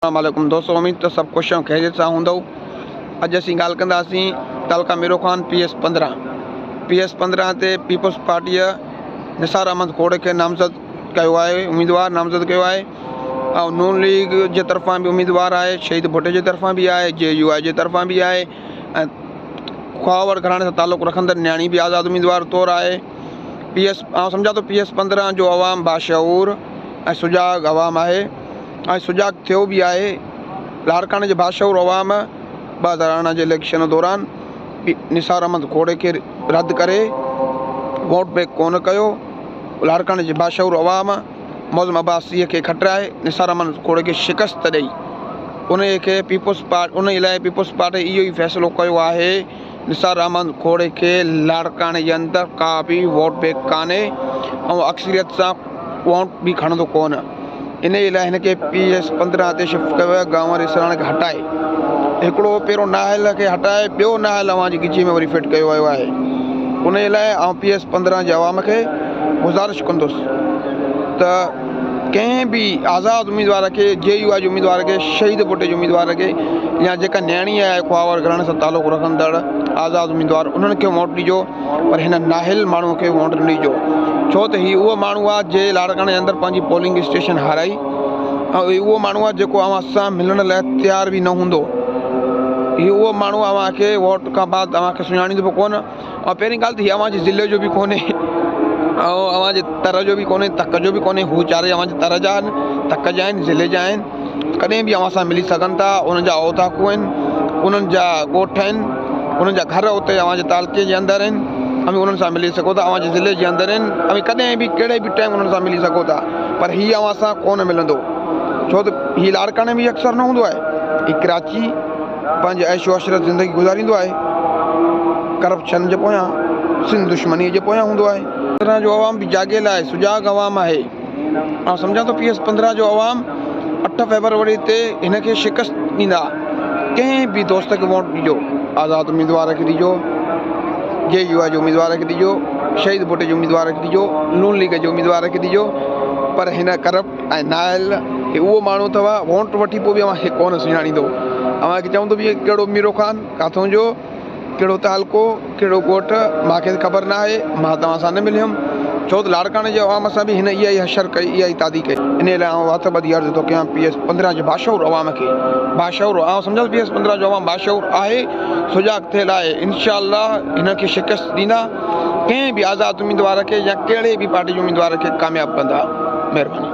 السلام عليڪم دوستو اميد ته سڀ خوش ۽ خيريت سان هوندؤ اڄ اسين ڳالهه ڪنداسين تعلقه Miro Khan P S 15 P S 15 تي پيپلز پارٽيء نثار احمد کوڙ کي نامزد ڪيو آهي اميدوار نامزد ڪيو آهي ۽ نون ليگ جي طرفان به اميدوار آهي شهيد ڀٽي جي طرفان به آهي جي يو آء جي طرفان به آهي ۽ خواهور گهراڻي سان تعلق رکندڙ نياڻي به آزاد اميدوار طور آهي پي ايس آئون سمجهان ٿو پي ايس 15 جو عوام باشعور ۽ سجاڳ عوام آهي ۽ سجاڳ ٿيو به آهي. لاڙڪاڻي جي باشعور عوام 2018 جي اليڪشن دوران نثار احمد کوڙي کي رد ڪري ووٽ بيڪ ڪونه ڪيو. لاڙڪاڻي جي باشعور عوام معظم عباسيء کي کٽرائي نثار احمد کوڙي کي شڪست ڏئي انهيء کي پيپلز پارٽي انهيء لاء پيپلز پارٽي اهو ئي فيصلو ڪيو آهي نثار احمد کوڙي کي لاڙڪاڻي جي اندر ڪا به ووٽ بيڪ ڪانهي ۽ اڪثريت سان ووٽ به کڻندو ڪونه انهيء لاء هن کي پي ايس 15 تي شفٽ ڪيو ويو گانور اسراڻ کي هٽائي هڪڙو پهريون نااهل کي هٽائي ٻيو نااهل اوهان جي ڳچيء ۾ وري فٽ ڪيو ويو آهي انهيء لاء آئون پي ايس 15 جي عوام کي گذارش ڪندس ته ڪنهن به آزاد اميدوار کي، جي يو آء جي اميدوار کي، شهيد ڀٽي جي اميدوار کي يا جيڪا نياڻي آهي خواهور گهراڻي سان تعلق رکندڙ آزاد اميدوار انهن کي ووٽ ڏجو پر هن نااهل ماڻهو کي ووٽ نه ڏجو ڇو ته هي اهو ماڻهو آهي جنهن لاڙڪاڻي جي اندر پنهنجي پولنگ اسٽيشن هارائي ۽ هي اهو ماڻهو آهي جيڪو اوهان سان ملڻ لاء تيار به نه هوندو هي اهو ماڻهو اوهان کي ووٽ کان بعد اوهان کي سڃاڻيندو به ڪونه ۽ پهرين ڳالهه ته هي اوهان جي ضلعي جو به ڪونهي ۽ اوهان جي تر جو به ڪونهي تڪ جو به ڪونهي هو چارئي اوهان جي تر جا آهن تڪ جا آهن ضلعي جا آهن ڪڏهن به اوهان سان ملي سگهن ٿا انهن جا اوطاقون آهن انهن جا ڳوٺ آهن انهن جا گهر اتي اوهان جي تعلقي جي اندر آهن اوهين انهن سان ملي سگهو ٿا اوهان جي ضلعي جي اندر آهن اوهين ڪڏهن به ڪهڙي به ٽائيم انهن سان ملي سگهو ٿا پر هي اوهان سان ڪونه ملندو ڇو ته هي لاڙڪاڻي ۾ اڪثر نه هوندو آهي هي ڪراچي پنهنجي عيش و عشرت زندگي گذاريندو آهي، ڪرپشن جي پويان، سنڌ دشمنيء جي پويان هوندو آهي. 15 جو عوام به جاڳيل آهي، سجاڳ عوام آهي. آئون سمجهان ٿو پي ايس 15 جو عوام اٺ فيبروري تي هن کي شڪست ڏيندا. ڪنهن به دوست کي ووٽ ڏجو، آزاد اميدوار کي ڏجو، جي يو آء جي اميدوار کي ڏجو، شهيد ڀٽي جي اميدوار کي ڏجو، نون ليگ جي اميدوار کي ڏجو پر هن ڪرپٽ ۽ نااهل هي اهو ماڻهو اٿو وونٽ وٺي پوء به اوهان کي ڪونه سڃاڻيندو اوهان کي چوندو به ڪهڙو ميرو خان ڪاٿون جو ڪهڙو تعلقو ڪهڙو ڳوٺ مان کي خبر نه آهي مان توهان سان نه مليم ڇو ته لاڙڪاڻي جي عوام سان به هن اها ئي حشر ڪئي اها ئي تعدي ڪئي انهي لاء آئون هٿ ٻڌي عرض ٿو ڪيان پي ايس 15 جي باشعور عوام کي باشعور آئون سمجهان ٿو پي ايس 15 جو عوام باشعور آهي سجاڳ ٿيل آهي انشاء الله هن کي شڪست ڏيندا ڪنهن به آزاد اميدوار کي يا ڪهڙي به پارٽي جي اميدوار کي ڪامياب ڪندا مهرباني.